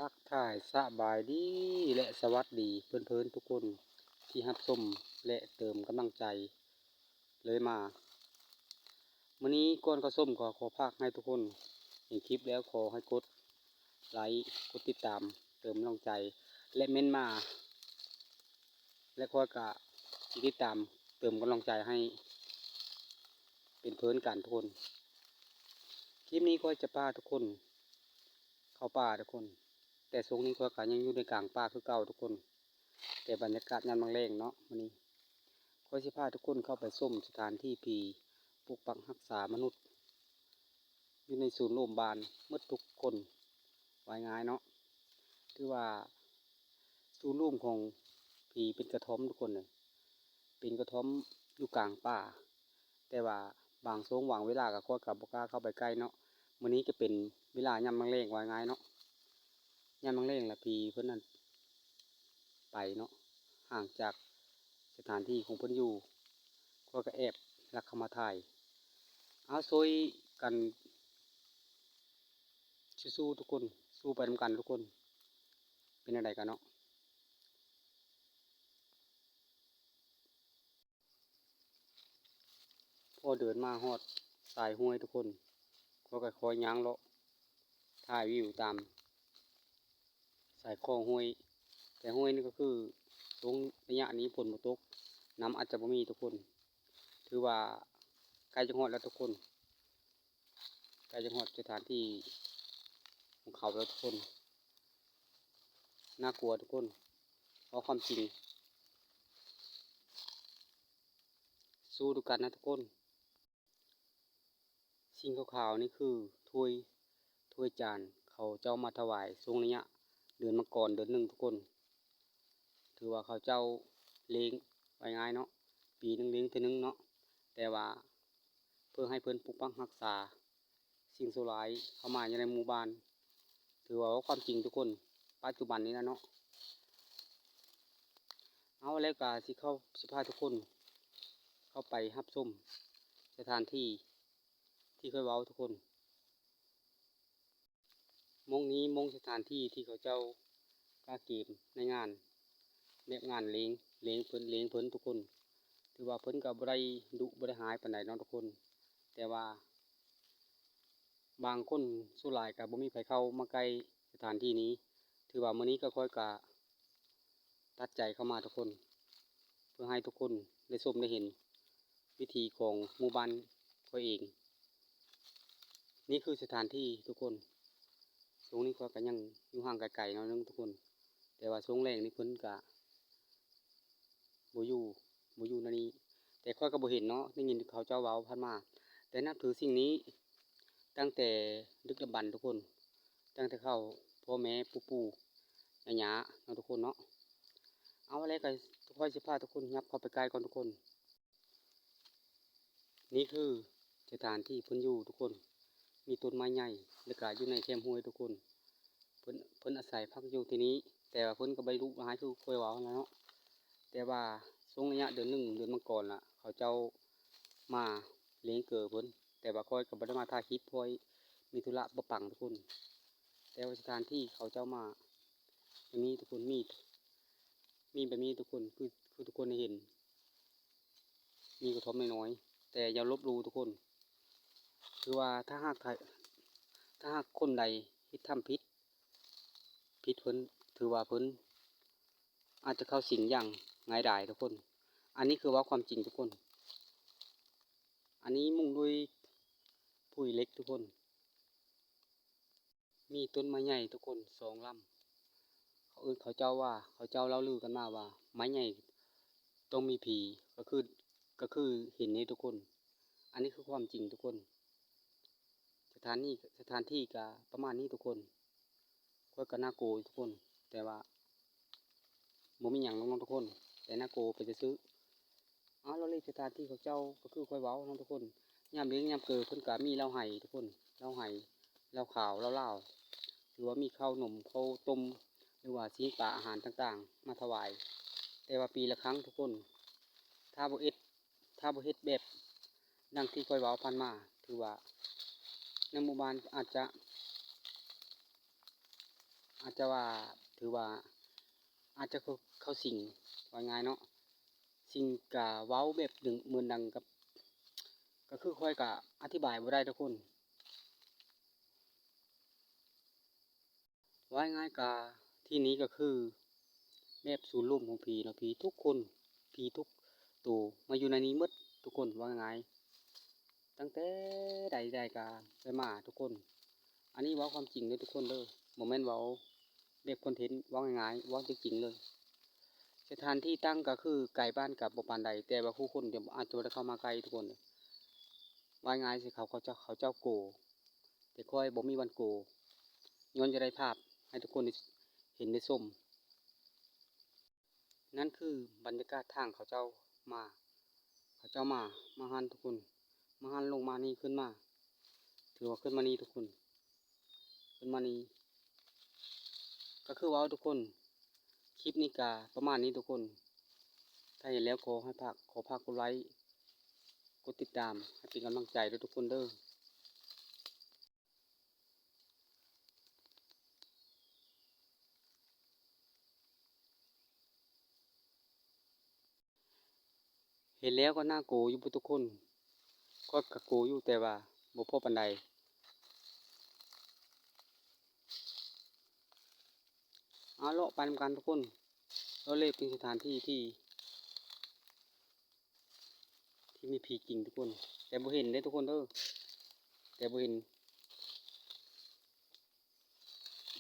ທັກທາຍສະບາຍດີ ແລະ ສະຫວັດດີເພື່ອນໆທຸກຄົນທີ່ຮັບຊົມ ແລະ ເຕີມກຳລັງໃຈເລື້ອຍມາ. ມື້ນີ້ກ່ອນເຂົ້າຊົມກໍຂໍຝາກໃຫ້ທຸກຄົນເຫັນຄລິບແລ້ວ ຂໍໃຫ້ກົດໄລ ກົດຕິດຕາມ ເຕີມກຳລັງໃຈ ແລະ ເມັ້ນມາ ແລະ ຂ້ອຍກະຊິຕິດຕາມເຕີມກຳລັງໃຈໃຫ້ເປັນເພື່ອນກັນທຸກຄົນ. ຄລິບນີ້ຂ້ອຍຈະພາທຸກຄົນເຂົ້າປ່າທຸກຄົນ, ແຕ່ຊ່ວງນີ້ຂ້ອຍກະຍັງຢູ່ໃນກາງປ່າຄືເກົ່າທຸກຄົນ, ແຕ່ບັນຍາກາດຍາມແລງເນາະ. ມື້ນີ້ຂ້ອຍຊິພາທຸກຄົນເຂົ້າໄປຊົມສະຖານທີ່ທີ່ປົກປັກຮັກສາມະນຸດ ຢູ່ໃນສູນໂລມບ້ານໝົດທຸກຄົນ ວ່າງ່າຍເນາະ. ຖືວ່າສູນໂລມຂອງຜີເປັນກະທ່ອມທຸກຄົນເລີຍ, ເປັນກະທ່ອມຢູ່ກາງປ່າ, ແຕ່ວ່າບາງຊ່ວງບາງເວລາກໍ ຂ້ອຍກໍບໍ່ກ້າເຂົ້າໄປໃກ້ເນາະ. ມື້ນີ້ກໍເປັນເວລາຍາມແລງໆ ວ່າງ່າຍເນາະ, ຍາມແລງໆ ລະຜີເພິ່ນນັ້ນໄປເນາະ, ຫ່າງຈາກສະຖານທີ່ຂອງເພິ່ນຢູ່, ຂ້ອຍກໍແອບລັກເຂົ້າມາຖ່າຍ. ເອົາ ຊ່ວຍກັນ ສູ້ໆທຸກຄົນ, ສູ້ໄປນຳກັນທຸກຄົນ. ເປັນແນວໃດກັນເນາະ? ພໍເດີນມາຮອດຊາຍຫ້ວຍທຸກຄົນ, ຂ້ອຍກໍຄ່ອຍຍ່າງເລາະຖ່າຍວິວຕາມຊາຍຂອງຫ້ວຍ, ແຕ່ຫ້ວຍນີ້ກໍຄືຊ່ວງໄລຍະນີ້ຝົນບໍ່ຕົກ, ນ້ຳອາດຈະບໍ່ມີທຸກຄົນ. ຖືວ່າໃກ້ຈະຮອດແລ້ວທຸກຄົນ. ໃກ້ຈະຮອດສະຖານທີ່ຂອງເຂົາແລ້ວທຸກຄົນ. ໜ້າກົວທຸກຄົນ, ເວົ້າຄວາມຈິງ, ສູ້ດ້ວຍກັນນະທຸກຄົນ. ສິ່ງຂາວໆນີ້ຄືຖ້ວຍ, ຖ້ວຍຈານ ເຂົາເຈົ້າມາຖວາຍຊ່ວງໄລຍະເດືອນມັງກອນເດືອນໜຶ່ງທຸກຄົນ. ຖືວ່າເຂົາເຈົ້າລ້ຽງ ວ່າງ່າຍເນາະ, ປີໜຶ່ງລ້ຽງເທື່ອໜຶ່ງເນາະ, ແຕ່ວ່າເພື່ອໃຫ້ເພິ່ນປົກປັກຮັກສາສິ່ງຊົ່ວຮ້າຍເຂົ້າມາຢູ່ໃນໝູ່ບ້ານ. ຖືວ່າເວົ້າຄວາມຈິງທຸກຄົນ, ປັດຈຸບັນນີ້ນະເນາະ. ເອົາ ແລ້ວກະຊິເຂົ້າ ຊິພາທຸກຄົນເຂົ້າໄປຮັບຊົມສະຖານທີ່ທີ່ຂ້ອຍເວົ້າທຸກຄົນ. ໝ່ອງນີ້ໝ່ອງສະຖານທີ່ທີ່ເຂົາເຈົ້າກະກຽມໃນງານ ແບບງານລ້ຽງ ລ້ຽງເພິ່ນ ລ້ຽງເພິ່ນທຸກຄົນ. ຖືວ່າເພິ່ນກໍບໍ່ໄດ້ດຸບໍ່ໄດ້ຮ້າຍປານໃດເນາະທຸກຄົນ, ແຕ່ວ່າບາງຄົນສ່ວນຫຼາຍກໍບໍ່ມີໃຜເຂົ້າມາໃກ້ສະຖານທີ່ນີ້. ຖືວ່າມື້ນີ້ກໍ ຂ້ອຍກໍຕັດໃຈເຂົ້າມາທຸກຄົນ ເພື່ອໃຫ້ທຸກຄົນໄດ້ຊົມໄດ້ເຫັນວິຖີຂອງໝູ່ບ້ານຂ້ອຍເອງ. ນີ້ຄືສະຖານທີ່ທຸກຄົນ, ຊ່ວງນີ້ຂ້ອຍກໍຍັງຢູ່ຫ່າງໄກໆໜ້ອຍໜຶ່ງທຸກຄົນ, ແຕ່ວ່າຊ່ວງແລງນີ້ເພິ່ນກະບໍ່ຢູ່ ບໍ່ຢູ່ແນວນີ້, ແຕ່ຂ້ອຍກໍບໍ່ເຫັນເນາະ, ໄດ້ຍິນເຂົາເຈົ້າເວົ້າຜ່ານມາ. ແຕ່ນັບຖືສິ່ງນີ້ຕັ້ງແຕ່ດຶກດຳບັນທຸກຄົນ, ຕັ້ງແຕ່ເຂົາພໍ່ແມ່ປູ່ໆ ຍາໆເນາະທຸກຄົນເນາະ. ເອົາ ແລ້ວກໍຂ້ອຍຊິພາທຸກຄົນຫຍັບເຂົ້າໄປໃກ້ກ່ອນທຸກຄົນ. ນີ້ຄືສະຖານທີ່ເພິ່ນຢູ່ທຸກຄົນ, ມີຕົ້ນໄມ້ໃຫຍ່ ແລ້ວກະຢູ່ໃນແຄມຫ້ວຍທຸກຄົນ. ເພິ່ນ ເພິ່ນອາໄສພັກຢູ່ທີ່ນີ້, ແຕ່ວ່າເພິ່ນກໍບໍ່ໄດ້ດຸຮ້າຍຄືຂ້ອຍເວົ້າຫັ້ນລະເນາະ. ແຕ່ວ່າຊ່ວງໄລຍະເດືອນໜຶ່ງ ເດືອນມັງກອນລະ ເຂົາເຈົ້າມາລ້ຽງເກີເພິ່ນ, ແຕ່ວ່າຂ້ອຍກໍບໍ່ໄດ້ມາຖ່າຍຄລິບ ຂ້ອຍມີທຸລະປະປັງທຸກຄົນ. ແຕ່ວ່າສະຖານທີ່ເຂົາເຈົ້າມາ ແບບນີ້ທຸກຄົນ, ມີ ມີແບບນີ້ທຸກຄົນ, ຄື ຄືທຸກຄົນໄດ້ເຫັນ, ມີກະທ່ອມນ້ອຍໆ, ແຕ່ຢ່າລົບຫຼູ່ທຸກຄົນ. ຄືວ່າຖ້າຫາກ ຖ້າຫາກຄົນໃດເຮັດທຳຜິດ ຜິດເພິ່ນ ຖືວ່າເພິ່ນອາດຈະເຂົ້າສິງຢ່າງງ່າຍດາຍທຸກຄົນ. ອັນນີ້ຄືເວົ້າຄວາມຈິງທຸກຄົນ. ອັນນີ້ມຸງດ້ວຍຜຸຍເຫຼັກທຸກຄົນ. ມີຕົ້ນໄມ້ໃຫຍ່ທຸກຄົນ ສອງລຳ. ເຂົາເອີ້ນ ເຂົາເຈົ້າວ່າ ເຂົາເຈົ້າເລົ່າລືກັນມາວ່າ ໄມ້ໃຫຍ່ຕ້ອງມີຜີ, ກໍຄື ກໍຄືເຫັນນີ້ທຸກຄົນ. ອັນນີ້ຄືຄວາມຈິງທຸກຄົນ. ສະຖານນີ້ ສະຖານທີ່ກະປະມານນີ້ທຸກຄົນ. ຂ້ອຍກະໜ້າກົວຢູ່ທຸກຄົນ, ແຕ່ວ່າ ບໍ່ມີຫຍັງດອກເນາະທຸກຄົນ, ແຕ່ໜ້າກົວໄປຊື່ໆ. ເອົາ ລະເລດສະຖານທີ່ເຂົາເຈົ້າກໍຄືຂ້ອຍເວົ້າເນາະທຸກຄົນ, ຍາມລ້ຽງຍາມເກີເພິ່ນກໍມີເຫຼົ້າໄຫທຸກຄົນ, ເຫຼົ້າໄຫ ເຫຼົ້າຂາວ ເຫຼົ້າລາວ ຫຼືວ່າມີເຂົ້າໜົມ ເຂົ້າຕົ້ມ ຫຼືວ່າຊີ້ນປາ ອາຫານຕ່າງໆມາຖວາຍ, ແຕ່ວ່າປີລະຄັ້ງທຸກຄົນ. ຖ້າບໍ່ເຮັດ ຖ້າບໍ່ເຮັດແບບດັ່ງທີ່ຂ້ອຍເວົ້າຜ່ານມາ ຖືວ່າໃນໝູ່ບ້ານອາດຈະ ອາດຈະວ່າ ຖືວ່າ ອາດຈະເຂົ້າ ເຂົ້າສິງ ວ່າງ່າຍເນາະ. ສິງກະເວົ້າແບບເໝືອນດັ່ງກັບ ກະຄືຂ້ອຍກະອະທິບາຍບໍ່ໄດ້ທຸກຄົນ. ວ່າງ່າຍກະທີ່ນີ້ກະຄືແບບສູນລວມຂອງຜີເນາະ, ຜີທຸກຄົນ ຜີທຸກໂຕມາຢູ່ໃນນີ້ໝົດທຸກຄົນ. ວ່າງ່າຍ ຕັ້ງແຕ່ໃດໆກະໄດ້ມາທຸກຄົນ. ອັນນີ້ເວົ້າຄວາມຈິງເດີທຸກຄົນເດີ, ບໍ່ແມ່ນເວົ້າແບບຄອນເທັນ, ເວົ້າງ່າຍໆ ເວົ້າຈິງໆເລີຍ. ສະຖານທີ່ຕັ້ງກະຄືໄກບ້ານກະບໍ່ປານໃດ, ແຕ່ວ່າຜູ້ຄົນອາດຈະບໍ່ໄດ້ເຂົ້າມາໃກ້ທຸກຄົນ. ວ່າງ່າຍຊິເຂົາ ເຂົາເຈົ້າ ເຂົາເຈົ້າໂກ ແຕ່ຂ້ອຍບໍ່ມີວັນໂກ ຍ້ອນຈະໄດ້ພາບໃຫ້ທຸກຄົນໄດ້ເຫັນໄດ້ຊົມ. ນັ້ນຄືບັນຍາກາດທາງເຂົາເຈົ້າມາ, ເຂົາເຈົ້າມາ ມາຫັ້ນທຸກຄົນ, ມາຫັ້ນລົງມານີ້ຂຶ້ນມາ, ຖືວ່າຂຶ້ນມານີ້ທຸກຄົນ, ຂຶ້ນມານີ້. ກະຄືເວົ້າທຸກຄົນ, ຄລິບນີ້ກະປະມານນີ້ທຸກຄົນ. ຖ້າເຫັນແລ້ວຂໍໃຫ້ຝາກ ຂໍຝາກກົດໄລ້ ກົດຕິດຕາມໃຫ້ເປັນກຳລັງໃຈເດີທຸກຄົນເດີ. ເຫັນແລ້ວກໍໜ້າໂກຢູ່ບໍ່ທຸກຄົນ? ຂ້ອຍກະໂກຢູ່ ແຕ່ວ່າບໍ່ພໍປານໃດ. ເອົາ ເລາະໄປນຳກັນທຸກຄົນ, ເລາະເລະເປັນສະຖານທີ່ທີ່ ທີ່ມີຜີຈິງທຸກຄົນ, ແຕ່ບໍ່ເຫັນເດ້ທຸກຄົນເດີ, ແຕ່ບໍ່ເຫັນ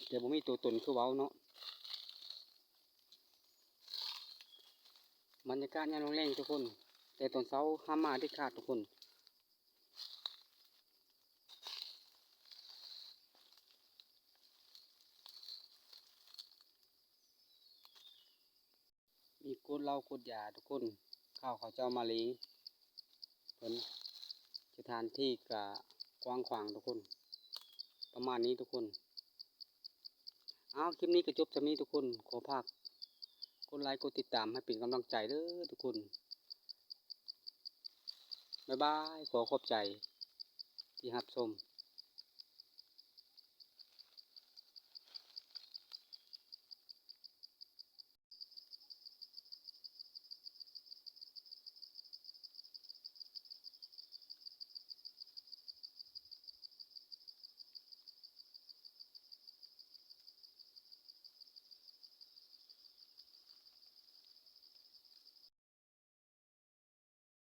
ແຕ່ບໍ່ມີຕົວຕົນຄືເວົ້າເນາະ. ບັນຍາກາດຍາມແລງໆທຸກຄົນ, ແຕ່ຕອນເຊົ້າຫ້າມມາເດັດຂາດທຸກຄົນ. ມີກົດເຫຼົ້າກົດຢາທຸກຄົນ, ເຂົາ ເຂົາເຈົ້າມາລີເພິ່ນ. ສະຖານທີ່ກະກວ້າງຂວາງທຸກຄົນ, ປະມານນີ້ທຸກຄົນ. ເອົາ ຄລິບນີ້ກະຈົບສ່ຳນີ້ທຸກຄົນ, ຂໍຝາກກົດໄລ້ກົດຕິດຕາມໃຫ້ເປັນກຳລັງໃຈເດີທຸກຄົນ. ບາຍບາຍ, ຂໍຂອບໃຈທີ່ຮັບຊົມ.